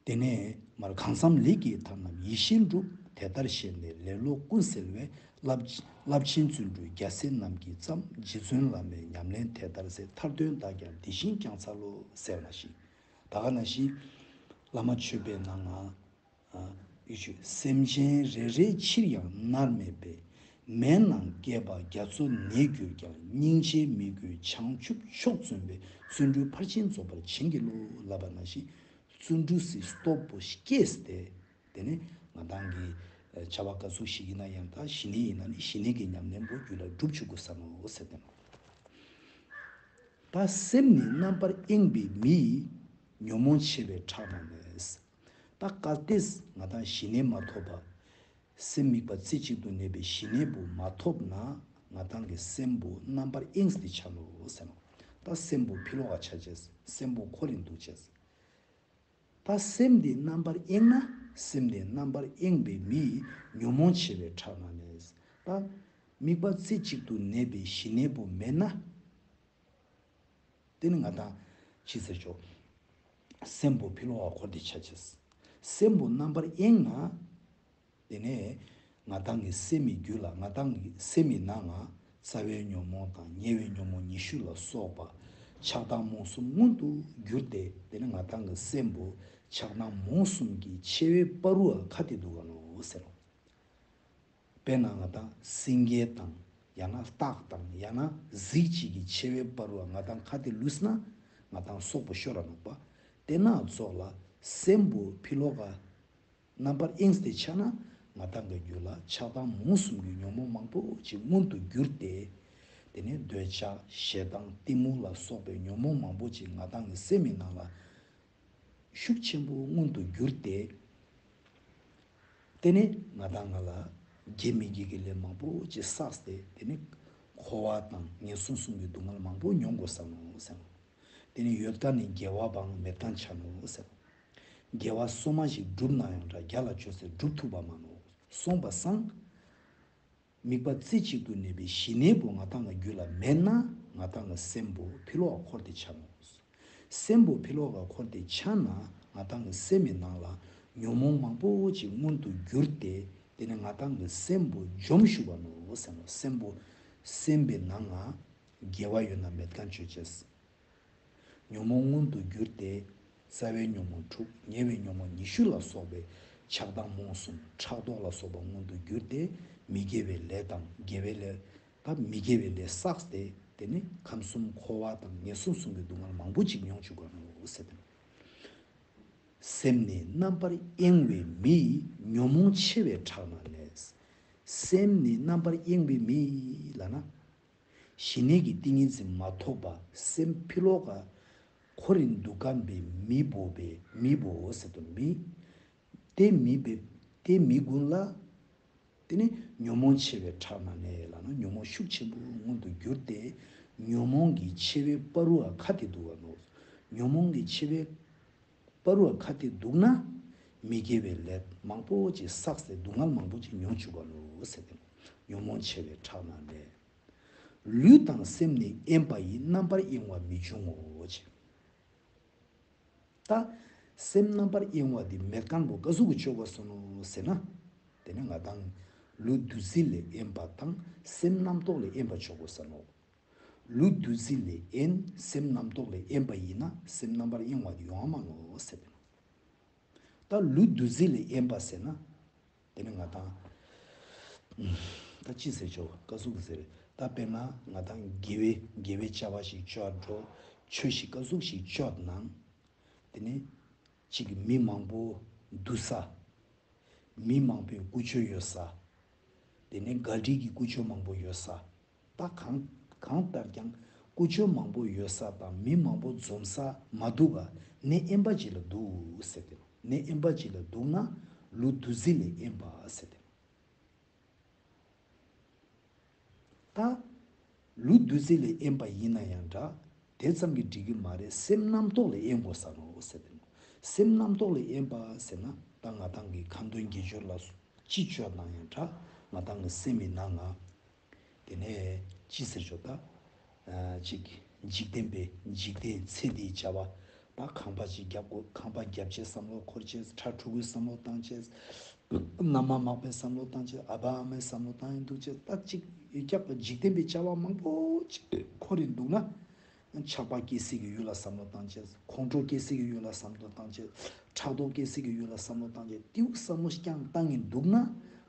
དེ་ནས་མར། གང་བསམ་ལས་ཀྱི་མཐའ་རྣམས་ཡེ་ཤེས་འགྲུབ། དེ་ལྟར་ཤེས་ནས་ལེ་ལོ་ཀུན་སེལ་བའི། རླབས། རླབས་ཆེན་བརྩོན་འགྲུས་རྒྱལ་སྲས་རྣམས་ཀྱིས་བརྩམས། རྗེ་བཙུན་བླ་མའི་ཉམས་ལེན་དེ་ལྟར་གསལ། མཐར་དོན་བདག་ཀྱང་དེ་བཞིན་བསྐྱང་འཚལ་ལོ། ཟེར་བ་ནང་བཞིན། ད་ག་ནང་བཞིན། བླ་མ་མཆོད་པའི་ནང་ང་། ཨ། ཡིད་ཆེས། སེམས་ཅན་རེ་རེའི་ཕྱིར་ཡང་མནར་མེད་པའི། མེད་སྣང་བསྐལ་པ་རྒྱ་མཚོ་ནས་གྱུར་ཀྱང་། སྙིང་རྗེ་མི་རྒོད་བྱང་ཆུབ་མཆོག་བརྩོན་པའི། བརྩོན་འགྲུས་ཕར་ཕྱིན་རྫོགས་པར་བྱིན་གྱིས་རློབས། ལབ་པ་ནང་བཞིན། བརྩོན་འགྲུས་སི་སྟོབས་པོ་སྐྱེས་ཏེ། དེ་ནས་ང་དང་གི་བྱ་བ་ག་ཚོད་ཞིག་ཡིན་ན་ཡང་། ད་ཞི་གནས་ཡིན་ན་ནི་ཞི་གནས་ཀྱི་ཉམས་ལེན་པོ་རྒྱུད་ལ་འགྲུབ་བཅུག་དགོས་ས་ནོ་ཟེར་ཏེ་ནོ། ད་སེམས་ནི་རྣམ་པར་གཡེངས་པའི་མི། ཉོན་མོངས་ཆེ་བའི་ཁྲག་རྣམས་ལས། ད་གལ་ཏེ་ང་དང་ཞི་གནས་མ་ཐོབ་པ། སེམས་དམིགས་པ་རྩེ་གཅིག་ཏུ་གནས་པའི་ཞི་གནས་པོ་མ་ཐོབ་ན། ང་དང་གི་སེམས་པོ་རྣམ་པར་གཡེངས་ཏེ་ཆ་ནོ་ཟེར་ནོ། ད་སེམས་པོ་ཕྱི་ལོགས་ལ་ཆ་ཅེས། སེམས་པོ་འཁོར་རིང་འདུག་ཅེས། ད་སེམས་འདི་རྣམ་པར་གཡེངས་ན། སེམས་འདི་རྣམ་པར་གཡེངས་པའི་མི། ཉོན་མོངས་ཆེ་བའི་ཁྲག་རྣམས་ལས། ད་དམིགས་པ་རྩེ་གཅིག་ཏུ་གནས་པའི་ཞི་གནས་པོ་མེད་ན། དེ་ནི་ང་དང་ཅི་ཟེར་ཆོག་སེམས་པོ་ཕྱི་ལོགས་ལ་འཁོར་ཏེ་ཆ་ཅེས། སེམས་པོ་རྣམ་པར་གཡེངས་ན། དེ་ནས་ང་དང་གི་སེམས་མི་རྒྱུད་ལ། ང་དང་གི་སེམས་མི་ནང་ང་རྩ་བའི་ཉོན་མོངས་དང་ཉེ་བའི་ཉོན་མོངས་ཉི་ཤུ་ལ་སོགས་པ་ཆགས་སྡང་རྨོངས་གསུམ་མངོན་དུ་གྱུར་ཏེ། དེ་ནས་ང་དང་གི་སེམས་པོ་ཆགས་སྡང་རྨོངས་གསུམ་གྱི་མཆེ་བའི་བར་དུ་ཁ་ཏེ་འདུག་ག་ནོ་ཟེར་རོ། དཔེར་ན་ང་དང་སེང་གེ་དང་། ཡང་ན་སྟག་དང་། ཡང་ན་གཟིག་ཅིག་གི་མཆེ་བའི་བར་དུ་ང་དང་ཁ་ཏེ་ལུས་ན། ང་དང་སྲོག་པོ་ཤོར་ར་ནོག་པ། དེ་ན་ཙོགས་ལ་སེམས་པོ་ཕྱི་ལོགས་ལ་རྣམ་པར་གཡེངས་ཏེ་ཆ་ན། ང་དང་གི་རྒྱུད་ལ་ཆགས་སྡང་རྨོངས་གསུམ་གྱི་ཉོན་མོངས་མང་པོ་ཅིག་མངོན་དུ་གྱུར་ཏེ། དེ་ནས་འདོད་ཆགས་ཞེ་སྡང་གཏི་མུག་ལ་སོགས་པའི་ཉོན་མོངས་མང་པོ་ཅིག་ང་དང་གི་སེམས་མི་ནང་ལ་ཤུགས་ཆེན་པོ་མངོན་དུ་གྱུར་ཏེ། དེ་ནས་ང་དང་ང་ལ་དགེ་མི་དགེ་གི་ལས་མང་པོ་ཅིག་བསགས་ཏེ། དེ་ནས་འཁོར་བ་དང་ངན་སོང་གསུམ་གྱི་སྡུག་བསྔལ་མང་པོ་མྱོང་དགོས་ས་ནོ་ཟེར་ནོ། དེ་ནས་ཡོད་ཀ་ནས་དགེ་བ་བའང་མེད་ཀ་ཆ་ནོ་ཟེར་ནོ། དགེ་བ་སོ་མ་ཞིག་བསྒྲུབས་ན་ཡང་འདྲ། རྒྱ་ལ་ཆོས་ཟེར་སྒྲུབ་ཐུབ་པ་མ་ནོ། སོང་པ་སང་། དམིགས་པ་རྩེ་གཅིག་ཏུ་གནས་པའི་ཞི་གནས་པོ་ང་དང་གི་རྒྱུད་ལ་མེད་ན། ང་དང་གི་སེམས་པོ་ཕྱི་ལོགས་ལ་འཁོར་ཏེ་ཆ་ནོ། སེམས་པོ་ཕྱི་ལོགས་ལ་འཁོར་ཏེ་ཆ་ན། ང་དང་གི་སེམས་མི་ནང་ལ་ཉོན་མོངས་མང་པོ་ཅིག་མངོན་དུ་གྱུར་ཏེ། དེ་ནས་ང་དང་གི་སེམས་པོ་འཇོམས་ཞུ་བ་ནོ་ཟེར་ནོ། སེམས་པོ། སེམས་པའི་ནང་ང་དགེ་བ་ཡོད་ན་མེད་ཀ་ཆོས་ཅེས། ཉོན་མོངས་མངོན་དུ་གྱུར་ཏེ། རྩ་བའི་ཉོན་མོངས་དྲུག་ཉེ་བའི་ཉོན་མོངས་ཉི་ཤུ་ལ་སོགས་པའི་ཆགས་སྡང་རྨོངས་གསུམ་ཕྲག་དོག་ལ་སོགས་པ་མངོན་དུ་གྱུར་ཏེ། མི་དགེ་བའི་ལས་དང་དགེ་བའི་ལས། ད་མི་དགེ་བའི་ལས་བསགས་ཏེ། དེ་ནི་ཁམས་གསུམ་འཁོར་བ་དང་ངན་སོང་གསུམ་གྱི་སྡུག་བསྔལ་མང་པོ་ཅིག་མྱོང་བཅུག་ག་ནོ་ཟེར་ཏེ། སེམས་ནི་རྣམ་པར་གཡེང་བའི་མི། ཉོན་མོངས་ཆེ་བའི་ཁྲག་རྣམས་ལས། སེམས་ནི་རྣམ་པར་གཡེང་བའི་མི་ལབ་ན། ཞི་གནས་ཀྱི་ཏིང་ངེ་འཛིན་མ་ཐོབ་པ། སེམས་ཕྱི་ལོགས་ལ་འཁོར་རིང་འདུག་གམ་པའི་མི་བོ་བའི། མི་བོ་ཟེར་དུ་མི། དེ་མི་བའི། དེ་མི་ཀུན་ལ། དེ་ནི་ཉོན་མོངས་ཆེ་བའི་ཁྲག་རྣམས་ལས་ལབ་ན། ཉོན་མོངས་ཤུགས་ཆེན་པོ་མངོན་དུ་གྱུར་ཏེ། ཉོན་མོངས་ཀྱི་མཆེ་བའི་བར་དུ་ཁ་ཏེ་འདུག་ག་ནོ། ཉོན་མོངས་ཀྱི་མཆེ་བའི་བར་དུ་ཁ་ཏེ་འདུག་ན། མི་དགེ་བའི་ལས་མང་པོ་ཅིག་བསགས་ཏེ་སྡུག་བསྔལ་མང་པོ་ཅིག་མྱོང་བཅུག་ག་ནོ་ཟེར་ཏེ། ཉོན་མོངས་ཆེ་བའི་ཁྲག་རྣམས་ལས། ལུས་དང་སེམས་ནི་དབེན་པ་ཡིས། རྣམ་པར་གཡེང་བ་མི་འབྱུང་ངོ་། ཅེས། ད་སེམས་རྣམ་པར་གཡེང་བ་འདི་མེད་མཁན་པོ་ག་ཟུག་གི་ཆོག་གོ་ས་ནོ་ཟེར་ན། དེ་ནི་ང་དང་ལུས་འདུ་འཛི་ལས་དབེན་པ་དང་སེམས་རྣམ་རྟོག་ལས་དབེན་པ་ཆོག་གོ་ས་ནོ། ལུས་འདུ་འཛི་ལས་དབེན། སེམས་རྣམ་རྟོག་ལས་དབེན་པ་ཡིན་ན། སེམས་རྣམ་པར་གཡེང་བ་འདི་ཡོང་བ་མ་ནོ་ཟེར་ཏེ། ད་ལུས་འདུ་འཛི་ལས་དབེན་པ་ཟེར་ན། དེ་ནི་ང་དང་། ད་ཅི་ཟེར་ཆོག་ཀ་ཟུག་གི་ཟེར། ད་དཔེར་ན་ང་དང་དགེ་བའི་དགེ་བའི་བྱ་བ་ཞིག་བཅོ་འགྲོ། ཆོས་ཤིག་ཀ་ཟུག་ཞིག་བཅོ་ནང་། དེ་ནས་གཅིག་གི་མི་མང་པོ་འདུ་ས། མི་མང་པོའི་ཀུ་ཅོ་ཡོད་ས། དེ་ནས་ག་སྒྲིག་གི་ཀུ་ཅོ་མང་པོ་ཡོད་ས། ད་གང་གང་ལྟར་ཀྱང་ཀུ་ཅོ་མང་པོ་ཡོད་ས་དང་མི་མང་པོ་འཛོམས་ས་མ་འདུག་ག་གནས་དབེན་པ་ཅིག་ལ་འདུག་ཟེར་ཏེ། གནས་དབེན་པ་ཅིག་ལ་འདུག་ན་ལུས་འདུ་འཛི་ལས་དབེན་པ་ཟེར་ཏེ། ད་ལུས་འདུ་འཛི་ལས་དབེན་པ་ཡིན་ན་ཡང་འདྲ། དེ་ཙམ་གྱིས་འགྲིག་གི་མ་རེད། སེམས་རྣམ་རྟོག་ལས་དབེན་དགོས་ས་ནོ་ཟེར་ཏེ་ནོ། སེམས་རྣམ་རྟོག་ལས་དབེན་པ་ཟེར་ན་ད་ང་དང་གི་ཁ་འདོན་དགེ་སྦྱོར་ལ་ཅི་བཅོ་ན་ཡང་འདྲ། ང་དང་གི་སེམས་མི་ནང་ང་། དེ་ནས་ཅི་ཟེར་ཆོག་ད། ཨ་ཅིག་འཇིག་རྟེན་པའི་འཇིག་རྟེན་ཚེ་འདིའི་བྱ་བ། ད་ཁང་པ་ཅིག་རྒྱབ་དགོས། ཁང་པ་རྒྱབ་ཆེད་བསམ་བློ་འཁོར་ཆེད། ཕྲུ་གུའི་བསམ་བློ་བཏང་ཆེད། མནའ་མ་མག་པའི་བསམ་བློ་བཏང་ཆེད། ཨ་ཕ་ཨ་མའི་བསམ་བློ་བཏང་ཡིན་འདུག་ཆེད། ད་ཅིག་ཡུལ་རྒྱབ་ཀྱི་འཇིག་རྟེན་པའི་བྱ་བ་མང་པོ་ཅིག་འཁོར་ཡིན་འདུག་ན། ཆགས་པ་སྐྱེ་སྲིད་ཀྱི་ཡུལ་ལ་བསམ་བློ་བཏང་ཆེད། ཁོང་ཁྲོ་སྐྱེ་སྲིད་ཀྱི་ཡུལ་ལ་བསམ་བློ་བཏང་ཆེད། ཕྲག་དོག་སྐྱེ་སྲིད་ཀྱི་ཡུལ་ལ་བསམ་བློ་བཏང་ཆེད། དེའུ་བསམ་བློ་རྐྱང་བཏང་ཡིན་འདུག་ན།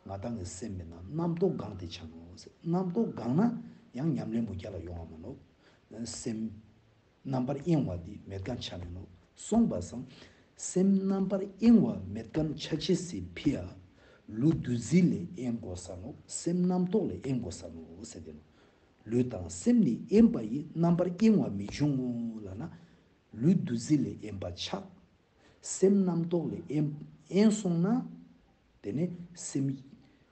ང་དང་གི་སེམས་མི་ནང་རྣམ་རྟོག་གང་དེ་ཆགས་ནོ། རྣམ་རྟོག་གང་ན་ཡང་ཉམས་ལེན་པོ་རྒྱ་ལ་ཡོང་བ་མ་ནོ། སེམས་རྣམ་པར་གཡེང་བ་དེ་མེད་མཁན་ཆ་མེད་ནོ། སོང་པ་སང་། སེམས་རྣམ་པར་གཡེང་བ་མེད་མཁན་ཆ་ཆེ་སི་ཕི་ཡ། ལུས་འདུ་འཛི་ལས་དབེན་དགོས་ས་ནོ། སེམས་རྣམ་རྟོག་ལས་དབེན་དགོས་ས་ནོ་ཟེར་ཏེ་ནོ། ལུས་དང་སེམས་ནི་དབེན་པ་ཡི། རྣམ་པར་གཡེང་བ་མི་འབྱུང་ངོ་ལབ་ན། ལུས་འདུ་འཛི་ལས་དབེན་པ་ཆགས། སེམས་རྣམ་རྟོག་ལས་དབེན་དབེན་སོང་ན། དེ་ནས་སེམས་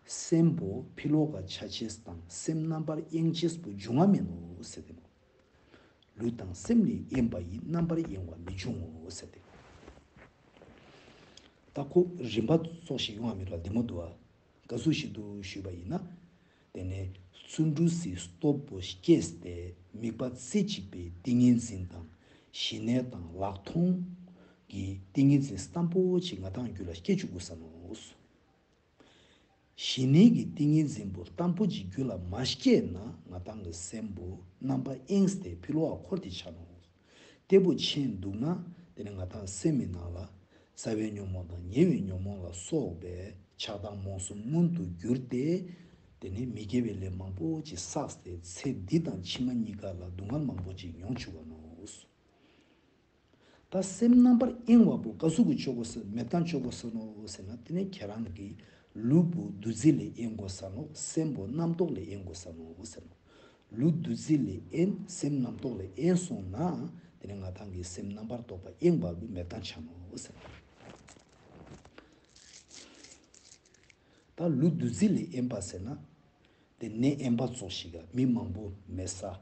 སེམས་པོ་ཕི་ལོག་ག་ཆ་ཆེས་དང་སེམས་རྣམ་པར་གཡེང་ཆེས་པོ་འབྱུང་བ་མེད་ནོ་ཟེར་ཏེ་ནོ། ལུས་དང་སེམས་ནི་དབེན་པ་ཡི། རྣམ་པར་གཡེང་བ་མི་འབྱུང་ངོ་ཟེར་ཏེ། ད་ཁོ་རིམ་པ་ཙོགས་ཤིག་ཡོང་བ་མེད་པ་བདེ་མོ་འདུག་ཨ། ག་ཟུག་ཞིག་འདུག་ཞུས་པ་ཡིན་ན། དེ་ནས་བརྩོན་འགྲུས་སི་སྟོབས་པོ་སྐྱེས་ཏེ་དམིགས་པ་རྩེ་གཅིག་པའི་ཏིང་ངེ་འཛིན་དང་ཞི་གནས་དང་ལྷག་མཐོང་གི་ཏིང་ངེ་འཛིན་བརྟན་པོ་ཅིག་ང་དང་རྒྱུད་ལ་སྐྱེ་བཅུག་དགོས་ས་ནོ། ཞི་གནས་ཀྱི་ཏིང་ངེ་འཛིན་པོ་བརྟན་པོ་ཅིག་རྒྱུད་ལ་མ་སྐྱེས་ན་ང་དང་གི་སེམས་པོ་རྣམ་པ་གཡེངས་ཏེ་ཕི་ལོག་ག་འཁོར་ཏེ་ཆ་ནོ། དེ་པོ་ཆེན་འདུག་ན་དེ་ནི་ང་དང་སེམས་མི་ནང་ལ་རྩ་བའི་ཉོན་མོངས་དང་ཉེ་བའི་ཉོན་མོངས་ལ་སོགས་པའི་ཆགས་སྡང་རྨོངས་གསུམ་མུན་དུ་གྱུར་ཏེ། དེ་ནི་མི་དགེ་བའི་ལས་མང་པོ་ཅིག་བསགས་ཏེ་ཚེ་འདི་དང་ཕྱི་མ་གཉིས་ཀ་ལ་སྡུག་བསྔལ་མང་པོ་ཅིག་མྱོང་བཅུག་ག་ནོ། ད་སེམས་རྣམ་པར་གཡེང་བ་པོ་ག་ཟུག་གི་ཆོག་གོ་ས་མེད་མཁན་ཆོག་གོ་ས་ནོ་ཟེར་ན། དེ་ནས་ཁྱེད་རང་གི་ལུས་པོ་འདུ་འཛི་ལས་གཡེང་དགོས་ས་ནོ། སེམས་པོ་རྣམ་རྟོག་ལས་གཡེང་དགོས་ས་ནོ་ཟེར་ནོ། ལུས་འདུ་འཛི་ལས་གཡེང་། སེམས་རྣམ་རྟོག་ལས་གཡེང་སོང་ན། དེ་ནས་ང་དང་གི་སེམས་རྣམ་པར་རྟོག་པ་གཡེང་བ་གི་མེད་མཁན་ཆ་ནོ་ཟེར་ནོ། ད་ལུས་འདུ་འཛི་ལས་གཡེང་བ་ཟེར་ན། དེ་གནས་དབེན་པ་ཙོགས་ཤིག་ག་མི་མང་པོ་མེད་ས།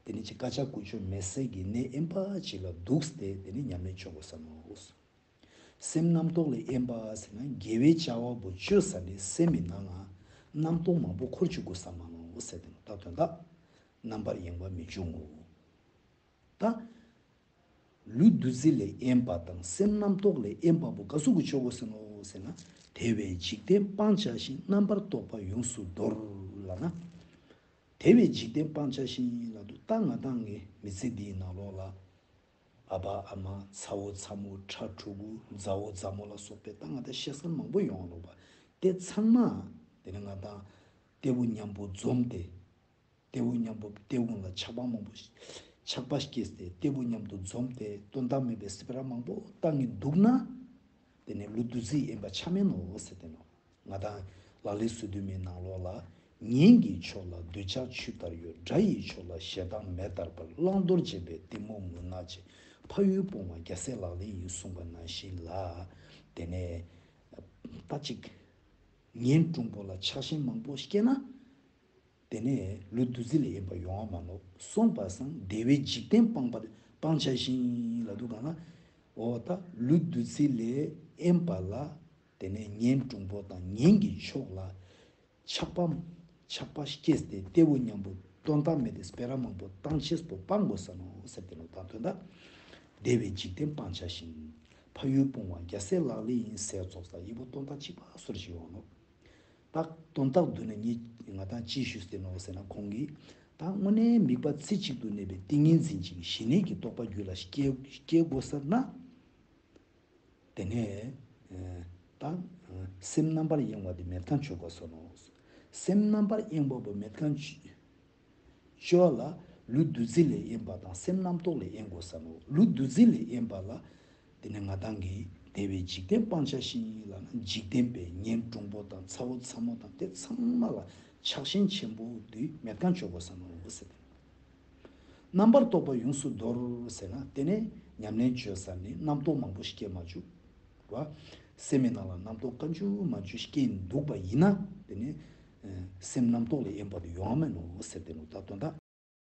དེ་ནི་ཅིག་སྐད་ཆ་ཀུ་ཅོ་མེད་སའི་གི་གནས་དབེན་པ་ཅིག་ལ་འདུག་སྟེ་དེ་ནི་ཉམས་ལེན་ཆོག་གོ་ས་ནོ། སེམས་རྣམ་རྟོག་ལས་གཡེང་བ་ཟེར་ན་དགེ་བའི་བྱ་བ་པོ་བཅོས་ས་ནི་སེམས་མི་ནང་ང་རྣམ་རྟོག་མང་པོ་འཁོར་བཅུག་དགོས་ས་མ་ནོ་ཟེར་ཏེ་ནོ། ད་དོན་དག་རྣམ་པར་གཡེང་བ་མི་འབྱུང་ངོ་། ད་ལུས་འདུ་འཛི་ལས་གཡེང་བ་དང་སེམས་རྣམ་རྟོག་ལས་གཡེང་བ་པོ་ག་ཟུག་གི་ཆོག་གོ་ས་ནོ་ཟེར་ན། དེ་བས་འཇིག་རྟེན་སྤང་བྱ་ཞིང་། རྣམ་པར་རྟོག་པ་ཡོངས་སུ་དོར་ལབ་ན། དེ་བས་འཇིག་རྟེན་སྤང་བྱ་ཞིང་ལབ་དུས་ད་ང་དང་ངི་མི་ཚེ་འདིའི་ནང་ལོགས་ལ། ཨ་ཕ་ཨ་མ་ཚ་བོ་ཚ་མོ་ཕྲུ་གུ་མཛའ་བོ་མཛའ་མོ་ལ་སོགས་པའི་ད་ང་དང་ཤེས་ས་མང་པོ་ཡོང་ལོ་བ། དེ་ཚང་མ་དེ་ནི་ང་དང་སྟེ་བོ་མཉམ་པོ་འཛོམས་ཏེ། སྟེ་བོ་མཉམ་པོ་སྟེ་བོ་ལ་ཆགས་པ་མང་པོ་ཞིག་ཆགས་པ་སྐྱེས་ཏེ་སྟེ་བོ་མཉམ་དུ་འཛོམས་ཏེ་དོན་དག་མེད་པའི་སྤེ་ར་མང་པོ་བཏང་གིན་འདུག་ན། དེ་ནི་ལུས་འདུ་འཛི་གཡེང་བ་ཆ་མེད་ནོ་ཟེར་ཏེ་ནོ། ང་དང་ལག་ལེན་སོ་བདུན་མའི་ནང་ལོགས་ལ། ངན་གྱི་ཕྱོགས་ལ་འདོད་ཆགས་ཆུ་ལྟར་གཡོ། དགྲ་ཡི་ཕྱོགས་ལ་ཞེ་སྡང་མེ་ལྟར་འབར། བླང་དོར་བྱེད་པའི་གཏི་མུག་མུན་ནག་ཆེ། ཕ་ཡུལ་སྤོང་བ་རྒྱལ་སྲས་ལག་ལེན་ཡིན་གསུངས་པ་ནང་བཞིན་ལ། དེ་ནས་ད་ཅིག་ངན་གྲུང་པོ་ལ་ཆགས་ཞེན་མང་པོ་སྐྱེས་ན། དེ་ནས་ལུས་འདུ་འཛི་ལས་གཡེང་བ་ཡོང་བ་མ་ནོ། སོང་པ་སང་དེ་བས་འཇིག་རྟེན་སྤང་བ་སྤང་བྱ་ཞིང་ལབ་དུས་གང་ན། འོ་ད་ལུས་འདུ་འཛི་ལས་གཡེང་བ་ལ། དེ་ནས་ངན་གྲུང་པོ་དང་ངན་གྱི་ཕྱོགས་ལ། ཆགས་པ་ཆགས་པ་སྐྱེས་ཏེ་སྟེ་བོ་མཉམ་པོ་དོན་དག་མེད་དེ་སྤེ་ར་མང་པོ་བཏང་ཆེས་པོ་སྤང་དགོས་ས་ནོ་ཟེར་ཏེ་ནོ། ད་དོན་དག་དེ་བས་འཇིག་རྟེན་སྤང་བྱ་ཞིང་། ཕ་ཡུལ་སྤོང་བ་རྒྱལ་སྲས་ལག་ལེན་ཡིན་ཟེར་ཙོགས་ས་ཡི་བོ་དོན་དག་གཅིག་པ་སོར་ཞིག་ཡོང་ནོ། ད་དོན་དག་བསྡུ་ན་ངས་ང་དང་ཅི་ཞུས་ཏེ་ནོ་ཟེར་ན། ཁོང་གིས་ད་དངོས་གནས་དམིགས་པ་རྩེ་གཅིག་ཏུ་གནས་པའི་ཏིང་ངེ་འཛིན་ཅིག་ཞི་གནས་ཀྱི་རྟོགས་པ་རྒྱུད་ལ་སྐྱེ་སྐྱེ་དགོས་ས་ན། དེ་ནས་ད་སེམས་རྣམ་པར་གཡེང་བ་དེ་མེད་མཁན་ཆོག་གོ་ས་ནོ། སེམས་རྣམ་པར་གཡེང་བ་པོ་མེད་མཁན་བཅོ་བ་ལ་ལུས་བདུད་རྩི་ལས་གཡེང་བ་དང་སེམས་རྣམ་རྟོག་ལས་གཡེང་དགོས་ས་ནོ། ལུས་བདུད་རྩི་ལས་གཡེང་བ་ལ། དེ་ནས་ང་དང་གིས་དེ་བས་འཇིག་རྟེན་སྤང་བྱ་ཞིང་ལ་ན། འཇིག་རྟེན་པའི་གཉེན་དྲུང་པོ་དང་ཚ་བོ་ཚ་མོ་དང་དེ་ཚང་མ་ལ་ཆགས་ཞེན་ཆེན་པོ་དུས་མེད་མཁན་བཅོ་དགོས་ས་ནོ་ཟེར་ཏེ། རྣམ་པར་རྟོག་པ་ཡོངས་སུ་དོར་ཟེར་ན། དེ་ནས་ཉམས་ལེན་བྱོས་ས་ནས་རྣམ་རྟོག་མང་པོ་སྐྱེ་མ་བཅུག་བ། སེམས་མི་ནང་ལ་རྣམ་རྟོག་གང་བྱུང་མང་བྱུང་སྐྱེ་འདུག་པ་ཡིན་ན། དེ་ནས་སེམས་རྣམ་རྟོག་ལས་གཡེང་བ་དེ་ཡོང་བ་མེད་ནོ་ཟེར་ཏེ་ནོ། ད་དོན་དག